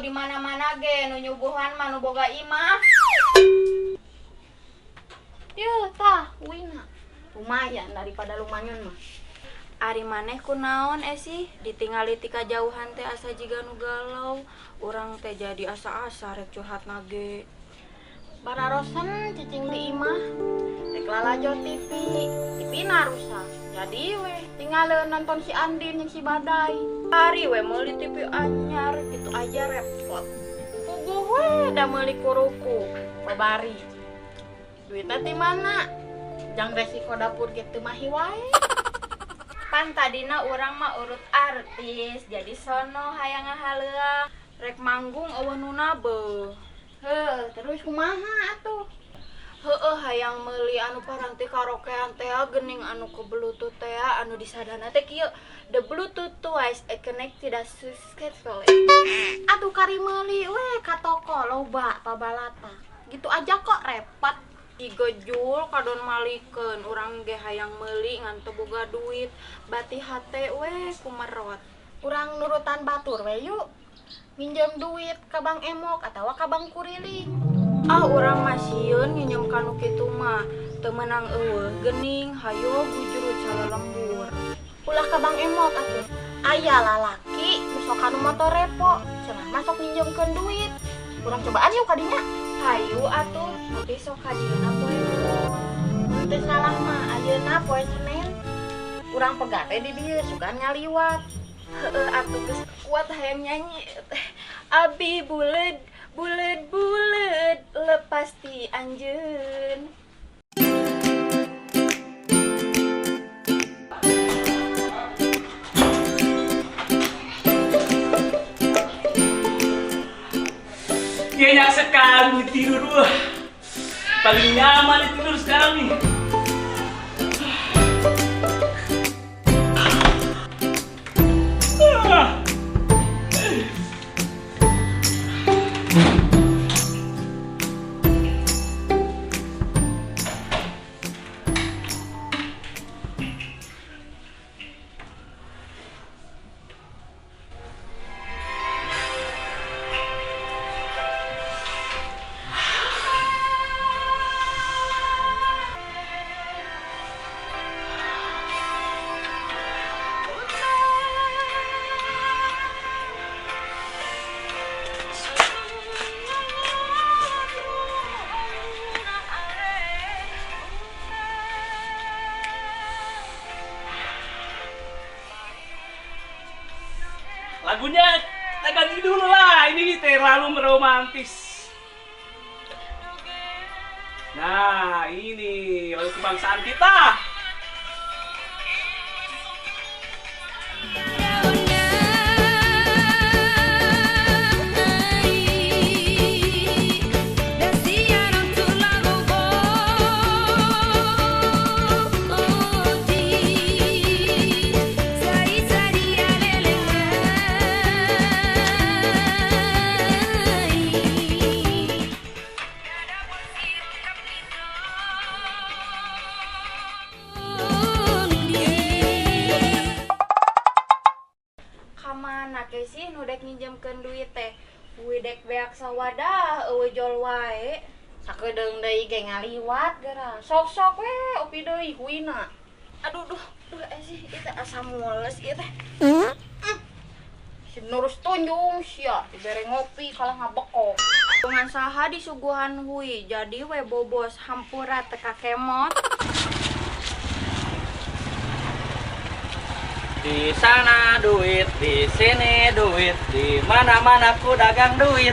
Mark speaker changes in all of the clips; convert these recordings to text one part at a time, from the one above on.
Speaker 1: Atuh di mana-mana ge nu nyuguhan mah nu boga imah.
Speaker 2: Yeuh tah uina. Lumayan daripada lumayan mah.
Speaker 1: Ari maneh kunaon sih ditingali ti kajauhan teh asa jiga nu galau. Urang teh jadi asa-asa rek curhat nage.
Speaker 2: Bararosen cicing di imah rek lalajo TV, TV na rusak. Jadi weh tinggal nonton si Andin yang si Badai.
Speaker 1: Ari weh meuli TV anyar gitu aja repot.
Speaker 2: Puguh weh da meuli kuruku babari. Duitna ti mana? Jang resiko dapur ge teu mahi wae.
Speaker 1: Pan tadina urang mah urut artis, jadi sono hayang ngahaleuang. Rek manggung eueuh nu nabeuh.
Speaker 2: Heuh, terus kumaha atuh?
Speaker 1: Heueuh hayang meuli anu paranti karaokean teh geuning anu ke Bluetooth teh anu disadana teh kieu. The Bluetooth twice connected successfully.
Speaker 2: Atuh kari meuli we ka toko loba pabalata. Gitu aja kok repot.
Speaker 1: Digejul kadon malikeun urang ge hayang meuli ngan teu boga duit, bati hate we kumerot.
Speaker 2: Urang nurutan batur we yuk. Minjem duit ka Bang Emok atawa ka Bang Kuriling.
Speaker 1: Ah urang mah sieun nginjem ka nu kitu mah, teu meunang eueuh geuning hayo bujurut salalembur.
Speaker 2: Ulah ka Bang Emok atuh. Aya lalaki nu sok anu motor repo, cenah mah sok minjemkeun duit. Urang cobaan yuk kadinya.
Speaker 1: Hayu atuh, tapi sok kadieuna poe.
Speaker 2: Teu salah mah ayeuna poe Senin. Urang pegat teh di dieu sugan ngaliwat.
Speaker 1: Heeh atuh geus kuat hayang nyanyi. Abi buleud buleud buleud lepas ti anjeun.
Speaker 3: Nyenyak sekali tidur, wah. Paling nyaman tidur sekarang nih. Lagunya kita ganti dulu lah, ini terlalu meromantis. Nah, ini lagu kebangsaan kita.
Speaker 1: Sih nu dek nginjemkeun duit teh we dek beak sawadah eueuh jol wae
Speaker 2: sakedeung deui ge ngaliwat geura sok-sok we opi deui huina.
Speaker 1: Aduh duh duh sih ieu teh asa mules ieu teh.
Speaker 2: Si nurus tunjung sia dibere ngopi kalah ngabekok.
Speaker 1: Dengan saha disuguhan hui jadi we bobos hampura teu kakemot.
Speaker 3: Di sana duit, di sini duit, di mana-mana ku dagang duit.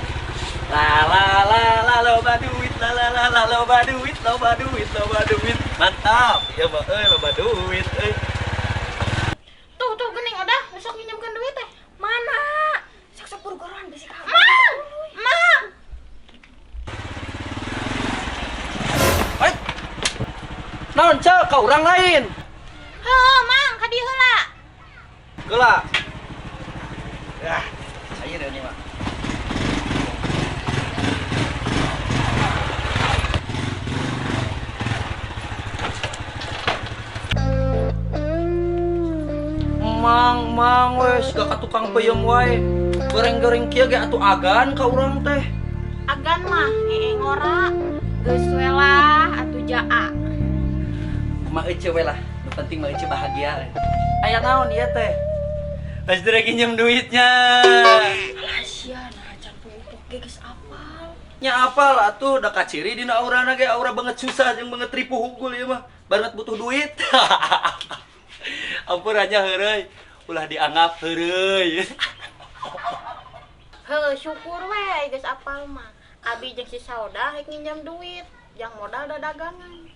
Speaker 3: La la la la loba duit, la la la la loba duit, loba duit, loba duit. Mantap. Ya mah euy loba duit euy.
Speaker 2: Tuh tuh geuning udah besok nginjemkeun duit teh.
Speaker 1: Mana? Sok-sok buru-buruan bisi ka.
Speaker 2: Mang! Mang!
Speaker 3: Oi. Naon ceu ka urang lain?
Speaker 2: Heuh, Mang, ka dieu heula.
Speaker 3: Geula. Yah, cair ini mah. Mang, mang wes gak ka tukang peyem wae. Goreng-goreng kieu ge atuh agan ka urang teh.
Speaker 2: Agan mah ngora.
Speaker 1: Geus we lah atuh jaa.
Speaker 3: Kumaha ece we lah, nu penting mah ece bahagia. Aya naon ieu teh? Pasti rek nginjem duitnya.
Speaker 1: Alah sia nah can pupuk ge geus apal.
Speaker 3: Nya apal atuh da kaciri dina aurana ge aura banget susah jeung banget ripuh hungkul ieu mah. Banget butuh duit. Ampun aja heureuy, ulah dianggap heureuy.
Speaker 2: Heuh syukur we geus apal mah. Abi jeung si Sauda rek nginjem duit, jang modal dadagangan.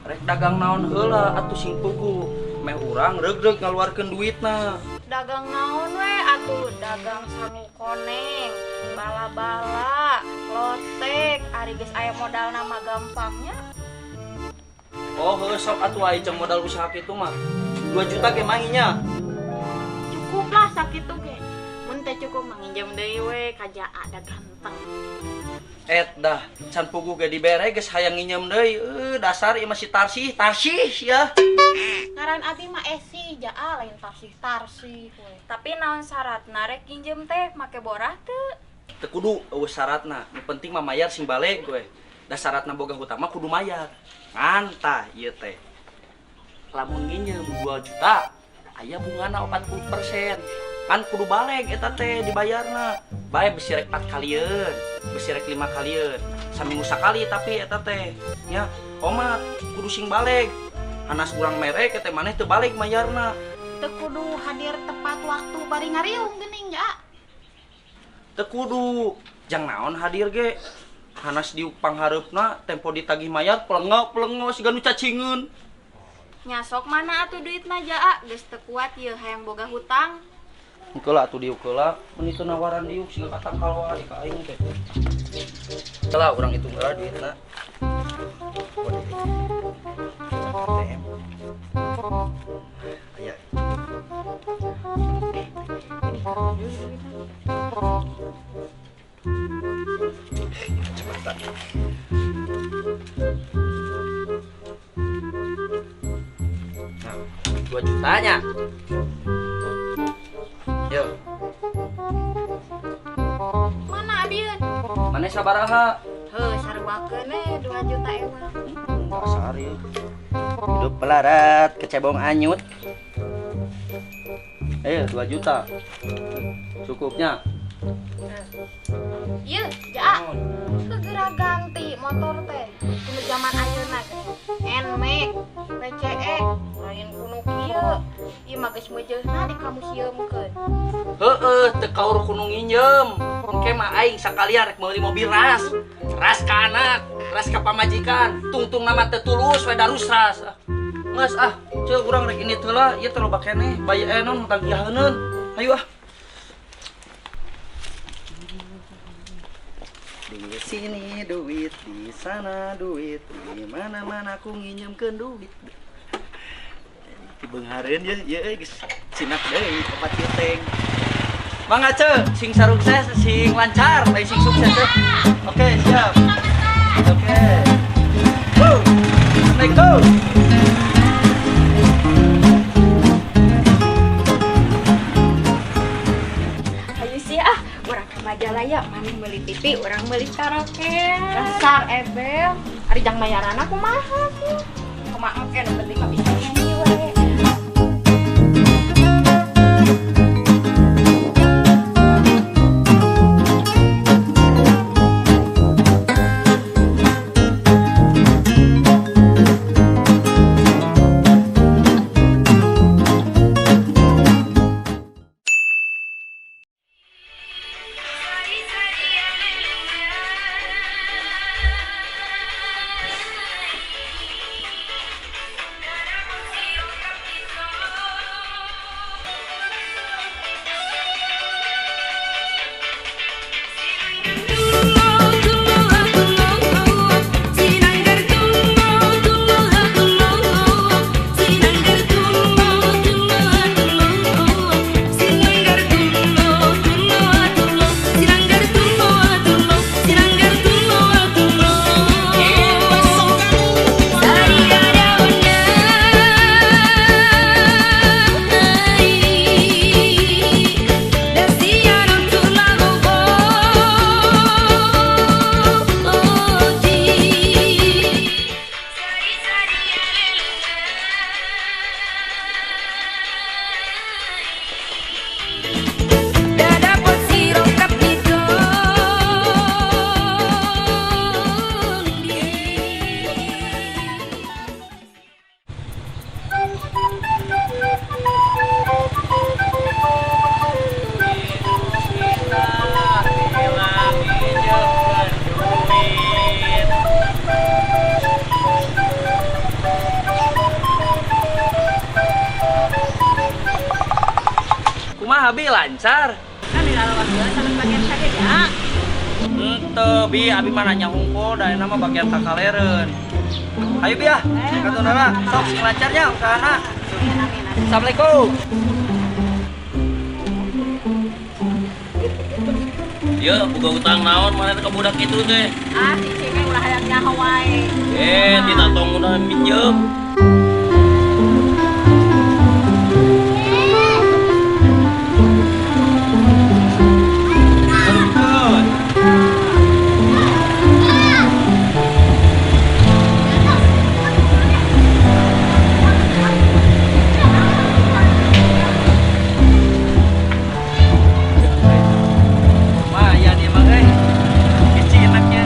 Speaker 3: Rek dagang naon heula atuh sing pugu. Meh urang reug-reug ngaluarkeun duitna.
Speaker 1: Dagang naon we atuh, dagang sangu koneng, bala-bala, lotek, ari geus aya modalna mah gampangnya.
Speaker 3: Oh heuh sok atuh aya jeung modal usaha kitu mah. 2 juta ge manginya.
Speaker 2: Cukup lah sakitu ge. Mun teh cukup mah nginjem deui we ka Jaa da ganteng.
Speaker 3: Et dah can puguh ge dibere geus hayang nginjem deui. Dasar ieu mah si Tarsih, Tarsih ya.
Speaker 2: Ngaran abi mah Esi, Jaa lain Tarsih-Tarsih we.
Speaker 1: Tapi naon syaratna rek nginjem teh make borah teu?
Speaker 3: Teu kudu eueuh syaratna, nu penting mah mayar sing balik we. Da syaratna boga hutang mah kudu mayar. Ngan tah ieu teh. Lamun nginjem 2 juta, aya bungana 40%. Kan kudu balik eta teh dibayarna. Bae besi rek 4 kalieun, besi rek 5 kalieun. Saminggu sakali tapi eta teh nya omat kudu sing balik. Hanas urang merek teh maneh teu balik mayarna.
Speaker 2: Teu kudu hadir tepat waktu bari ngariung geuning ja.
Speaker 3: Teu kudu jang naon hadir ge. Hanas diuk panghareupna tempo ditagih mayar pelengo-pelengo siga nu cacingeun.
Speaker 1: Nya sok mana atuh duitna Jaa, geus teu kuat ieu hayang boga hutang.
Speaker 3: Heula atuh diuk heula, mun itu nawaran diuk siga katangkal wae ka aing teh. Heula urang hitung heula duitna. ATM. Aya. Cepetan. Nah, 2 jutanya. Yo.
Speaker 2: Mana abieun?
Speaker 3: Mana sabaraha?
Speaker 2: Heuh, saruakeun we 2 juta emang.
Speaker 3: Dasar ieu. Hidup pelarat, kecebong anyut. 2 juta. Cukupnya.
Speaker 2: Ieu, Jaa. Segera ganti motor teh. Kuno zaman ayeuna geuning. Nmax, PCX, lain kuno kieu. Ieu mah geus meujeuna dikamuseumkeun.
Speaker 3: Heueuh, teu kaur kuno nginjem. Engke mah aing sakalian rek meuli mobil ras. Ras ka anak, ras ka pamajikan. Tungtung nama teu tulus we darus ras. Geus ah, ceu urang rek ini heula, ieu teh loba keneh, bae non tagihaneun. Hayu ah. Di sini duit, di sana duit, di mana-mana aku nginjemkeun duit. Di beunghareun ye, ye geus cinak deui opat citeng. Mangga ceu, sing sarukses, sing lancar, lain sing sukses teh. Oke, siap. Oke. Woo! Assalamualaikum.
Speaker 1: Hayu sih ah, urang ka Majalaya, maneh meuli TV, urang meuli karaoke.
Speaker 2: Dasar ebel, ari jang mayaran kumaha sih?
Speaker 1: Kumaha engke nu penting mah bisa nyanyi we.
Speaker 3: Lancar.
Speaker 2: Kan di dalam waktu sama bagian saja ya.
Speaker 3: Henteu bi, abi mah nanya hungkul da mah bagian kakalereun. Ayo bi ah, katunana sok sing lancarnya usahana.
Speaker 2: Amin amin. Amin.
Speaker 3: Assalamualaikum.
Speaker 4: Ya, buka utang naon mana ke budak itu teh.
Speaker 2: Ah, si cewek ulah hayang nyaho wae.
Speaker 4: Eh, tina tong udah minjem. Teruskeun.
Speaker 3: Lumayan ya bang eh. Kecil enaknya.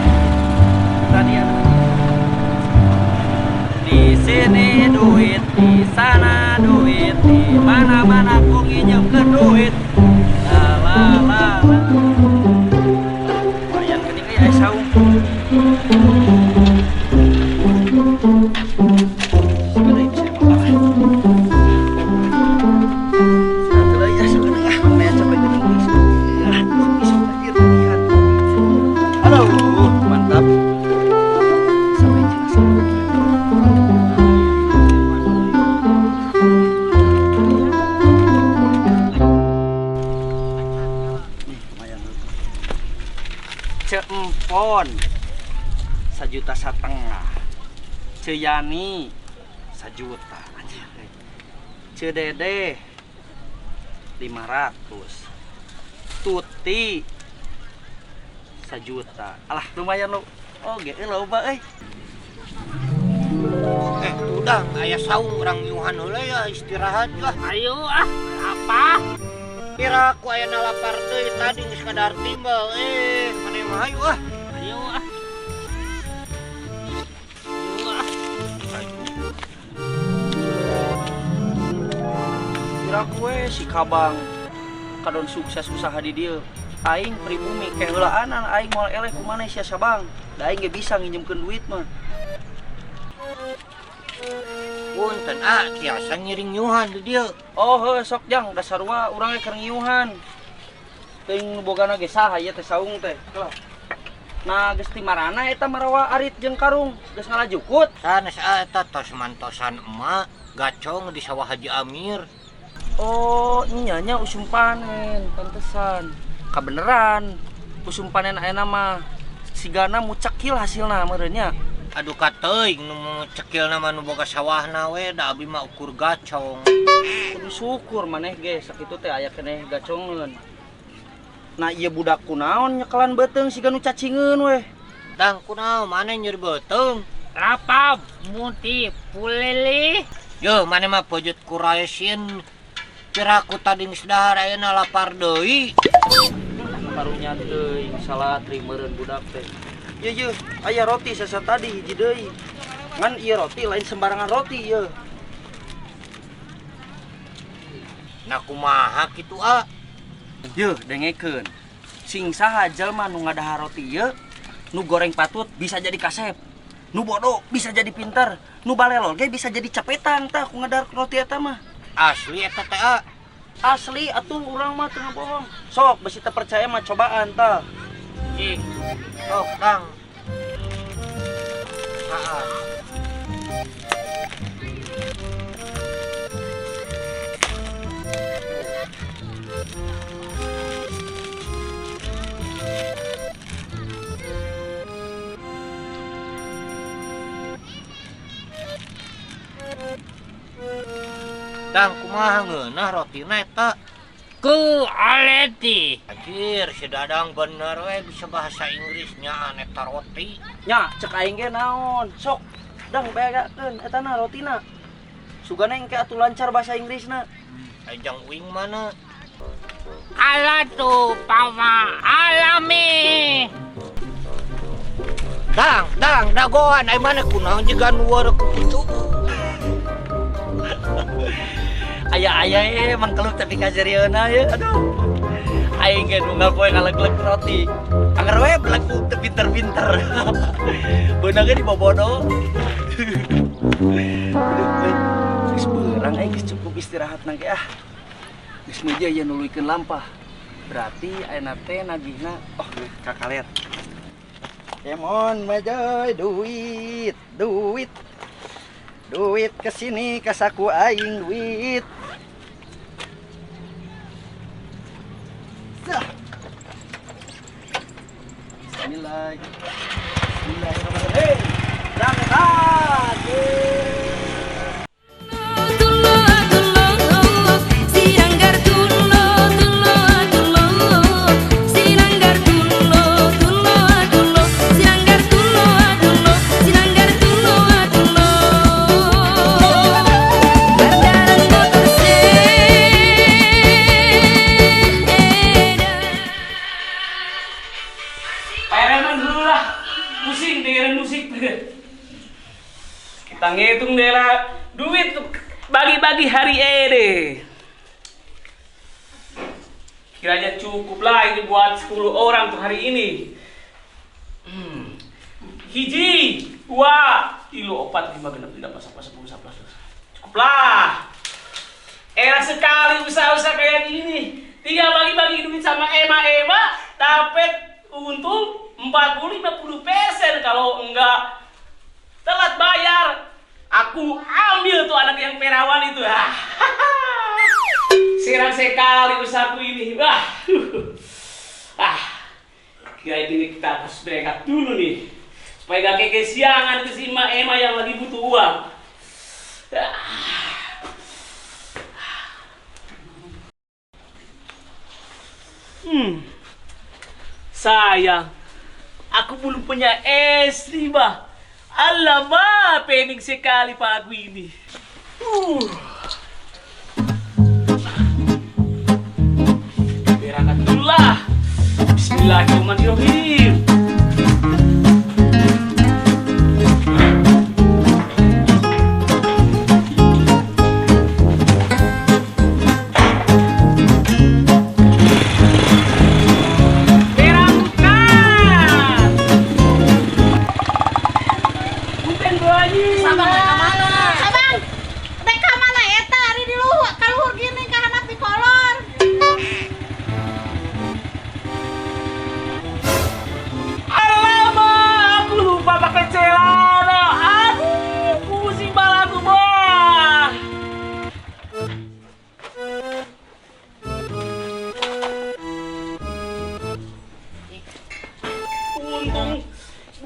Speaker 3: Tadi ada. Di sini duit, di sana duit, di mana-mana aku nginjemkeun duit. La la la la. Lumayan geuning euy aya saung. Sebenarnya bisa makan. Satu lagi ya, sebenarnya ah, mana capek geuning isuk. Ah, isuk anjir lihat. Aduh, mantap. Sampai jenazah. Nih, lumayan. Ceempon 1,5 juta. Ceyani 1 juta. Anjir. Eh. Cedede 500. Tuti 1 juta. Alah, lumayan lo. Oh, ge loba euy.
Speaker 5: Eh, udah, aya saung urang nyuhan heula ya istirahat lah.
Speaker 4: Ayo ah, apa?
Speaker 5: Kira aku aya lapar deui tadi geus kadar timbel. Eh, maneh mah ayo ah.
Speaker 4: Ayo ah. Ayo ah.
Speaker 3: Kira we si Kabang kadon sukses usaha di dieu. Aing pribumi ke heulaanan aing moal eleh ku maneh sia Sabang. Da aing ge bisa nginjemkeun duit mah.
Speaker 5: Punten ah, tiasa ngiring nyuhan di dieu.
Speaker 3: Oh heuh sok jang da sarua urang ge keur ngiuhan. Teuing nu bogana ge saha ieu teh saung teh. Lah. Nah geus ti marana eta marawa arit jeung karung geus ngalajukut.
Speaker 5: Sanes ah eta tos mantosan emak gacong di sawah Haji Amir.
Speaker 3: Oh, nya nya usum panen, pantesan. Kabeneran. Usum panen ayeuna mah sigana mucekil hasilna meureun nya.
Speaker 5: Aduh kateuing nu cekil mah nu boga sawahna we da abi mah ukur gacong.
Speaker 3: Kudu syukur maneh ge sakitu teh aya keneh gacongeun. Nah ieu budak kunaon nyekelan beuteung siga nu cacingeun weh.
Speaker 5: Dang kunaon maneh nyeri beuteung?
Speaker 4: Rapa muti pulili.
Speaker 5: Yo maneh mah peujeut kuraisin. Piraku tadi geus dahar ayeuna lapar deui.
Speaker 3: Karunya teuing salah meureun budak teh. Ye ye, aya roti sesa tadi hiji deui. Ngan ieu roti lain sembarangan roti ye.
Speaker 5: Nah kumaha kitu ah?
Speaker 3: Yeuh, dengekeun. Sing saha jalma nu ngadahar roti ieu, nu goreng patut bisa jadi kasep. Nu bodoh bisa jadi pinter, nu balelol ge bisa jadi capetan tah ku ngadahar roti eta mah.
Speaker 5: Asli eta teh ah.
Speaker 3: Asli atuh urang mah teu bohong. Sok besi teu percaya mah cobaan tah.
Speaker 4: Cik,
Speaker 5: Sok Kang. Ah. Dang kumaha ngeunah rotina eta?
Speaker 4: Ku aleti.
Speaker 5: Anjir, si Dadang bener we bisa bahasa Inggrisnya eta roti.
Speaker 3: Nya, cek aing ge naon. Sok, dang beagakeun eta na rotina. Sugana engke atuh lancar bahasa Inggrisna.
Speaker 5: Ajang uing mana?
Speaker 4: Alatu pawa alami.
Speaker 5: Dang, dang, dagoan ai mana kunaon jiga nu wareuh kitu.
Speaker 3: Aya-aya eh mangkelup tapi kajerieuna ya. Aduh. Aing ge nu poe ngaleg-leg roti. Anger we belagu teu pinter-pinter. Beunang ge dibobodo. Aduh, euy. Geus beurang aing geus cukup istirahat nang ge ah. Geus meja ieu nuluykeun lampah. Berarti ayeuna teh nagihna oh kakaler.
Speaker 6: Kemon mejoy duit, duit. Duit kesini ke saku aing duit. Sah.
Speaker 3: Bismillah. Bismillahirrahmanirrahim. Berangkat.
Speaker 7: Kita ngitung deh lah duit bagi-bagi hari ini. Kiranya cukup lah ini buat 10 orang tuh hari ini. Hiji, dua, tilu, opat, lima, genep, tidak, 10, 11. Cukup lah. Enak sekali usaha-usaha kayak gini. Tinggal bagi-bagi duit sama ema-ema, dapat untung 40-50% kalau enggak telat bayar. Aku ambil tuh anak yang perawan itu. Serang sekali usahaku ini. Wah. Kira ini kita harus berangkat dulu nih. Supaya gak kayak kesiangan ke si Ema yang lagi butuh uang. Sayang, aku belum punya istri, bah. Alamak, pening sekali pak aku ini. Berangkat dulu lah. Bismillahirrahmanirrahim.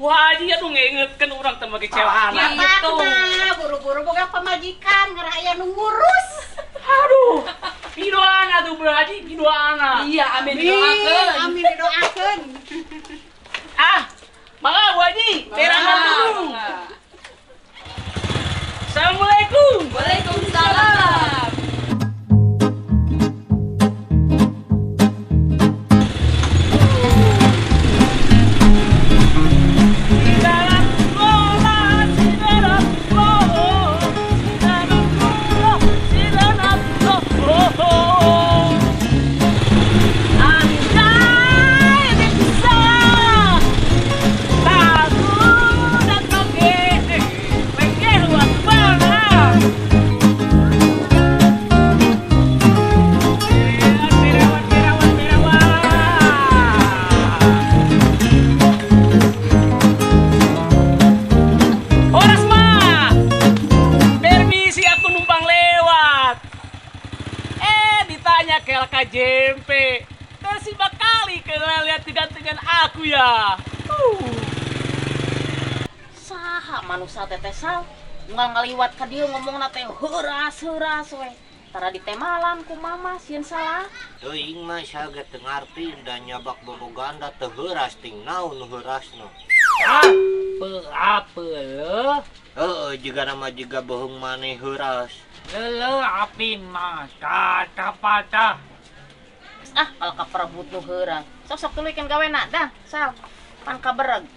Speaker 7: Wah, dia tuh ngingetkan orang tembak celana.
Speaker 2: Gitu. Buru-buru boga pemajikan ngeraya nu ngurus.
Speaker 7: Aduh, pidoana tuh berarti pidoana.
Speaker 8: Iya, amin didoakeun.
Speaker 2: Amin didoakeun.
Speaker 7: Ah, mangga Bu Haji, terangan dulu. Assalamualaikum.
Speaker 8: Waalaikumsalam. KJMP tersibak kali karena lihat kegantengan aku ya.
Speaker 2: Saha manusia teteh sal nggak ngaliwat ka dieu ngomongna teh heuras-heuras we. Tara ditemalan ku mama sieun salah.
Speaker 5: Teuing mah saga teu ngarti da nyabak boboganda teu heuras ting naon nu heurasna.
Speaker 8: Apa leuh?
Speaker 5: Heeh, jiga nama jiga beuheung maneh heuras.
Speaker 8: Leuh api mah patah.
Speaker 2: Ah, kalau kaperebut nu heurang. Sok-sok tuluy kan gawena dah, sal. Pan kabereg.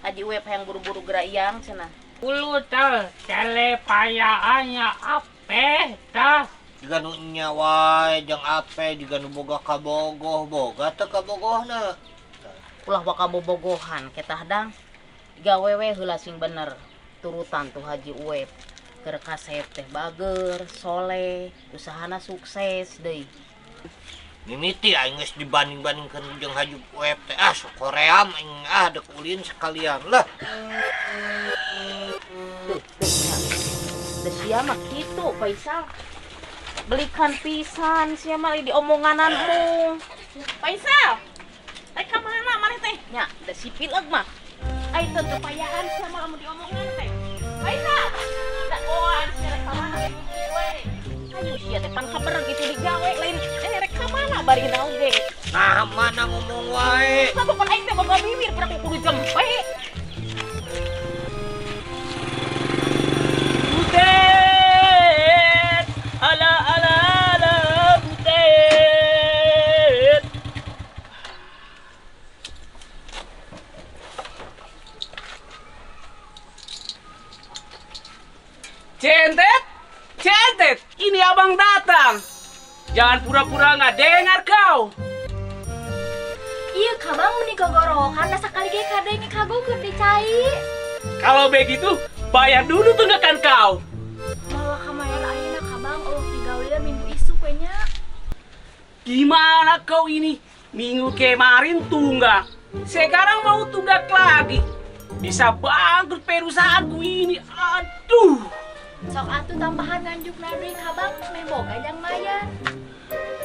Speaker 2: Haji Uep hayang buru-buru geura iyang cenah.
Speaker 8: Ulu teh telepayaannya ape tah.
Speaker 5: Jiga nu nya wae jeung ape jiga nu boga kabogoh, boga teu kabogohna.
Speaker 2: Ulah waka bobogohan ketah dang. Gawe we heula sing bener. Turutan tuh Haji Uep. Keur kasep teh bager, soleh, usahana sukses deui.
Speaker 5: Mimiti aing geus dibanding-bandingkeun jeung Haji Web teh ah sok Korea aing ah dek ulin sekalian lah.
Speaker 2: Tuh, tuh, ya. Da sia mah kitu, Faisal. Belikan pisan sia mah di omongananmu. Faisal. Rek ka mana maneh teh? Nya, da si pileg mah. Ai teu teu payahan sia mah lamun diomongan teh. Faisal. Da goan sia rek ka mana teh we. Ayo sia teh pan kabar gitu digawe lain rek ka mana bari oge.
Speaker 5: Nah, mana ngomong wae.
Speaker 2: Satu pan aing teh boga bibir pernah kudu jempe.
Speaker 8: Butet, ala ala ala butet. Centet, centet, ini abang datang. Jangan pura-pura nggak dengar kau.
Speaker 1: Iya kabang meni gogorowokan da sakali ge kadenge kagukeun di cai.
Speaker 8: Kalau begitu, bayar dulu tunggakan kau.
Speaker 1: Mawa kamayar ayeuna kabang eueuh digawe minggu isuk we nya.
Speaker 8: Gimana kau ini? Minggu kemarin tunggak, sekarang mau tunggak lagi. Bisa bangkrut perusahaanku ini. Aduh.
Speaker 1: Sok atuh tambahan nganjukna deui kabang meh boga jang mayar.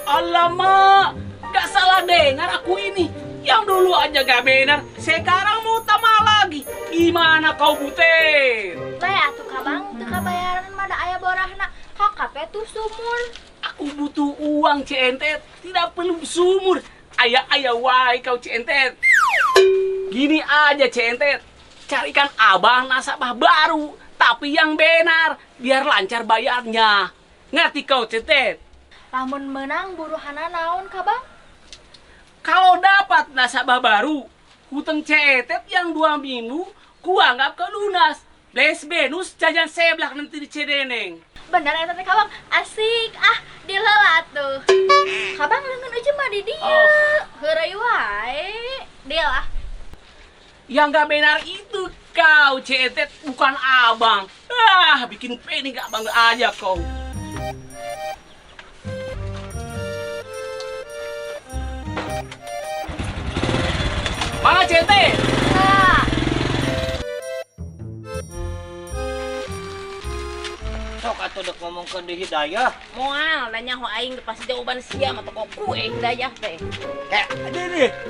Speaker 8: Alamak, gak salah dengar aku ini. Yang dulu aja gak benar, sekarang mau tambah lagi. Gimana kau butet?
Speaker 1: Bae atuh kabang teu kabayaran mah da aya borahna. Kakap tuh sumur.
Speaker 8: Aku butuh uang CNT, tidak perlu sumur. Ayah ayah wai kau CNT. Gini aja CNT, carikan abang nasabah baru, tapi yang benar, biar lancar bayarnya. Ngerti kau CNT?
Speaker 1: Lamun menang buruhana naon kabang?
Speaker 8: Kalau dapat nasabah baru, hutang CET yang 2 minggu, kuanggap ke lunas. Les bonus jajan seblak nanti di Cedeneng.
Speaker 1: Bener eta teh kabang, asik ah diheula atuh. Kabang leungeun ujung mah di dieu.
Speaker 8: Oh.
Speaker 1: Heureuy wae. Deal ah.
Speaker 8: Yang gak benar itu kau, CET, bukan abang. Ah, bikin panik abang aja kau. Mana CT?
Speaker 1: Nah,
Speaker 5: Sok atuh dek ngomongkeun di Hidayah.
Speaker 2: Moal da nyaho aing pasti jawaban sia mah toko kue Hidayah teh.
Speaker 5: Kayak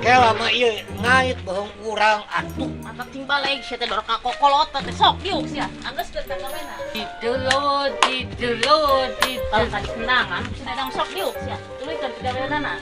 Speaker 5: kayak lama ieu ngait bohong urang atuh.
Speaker 2: Mantap cing balik sia teh doraka kokolot teh sok diuk sia. Anggeus teh gawena.
Speaker 9: Ditulo, ditulo,
Speaker 2: Kalau
Speaker 9: ditulo.
Speaker 2: tadi kenangan bisa dadang sok diuk sia. Tuluykeun pigaweanana.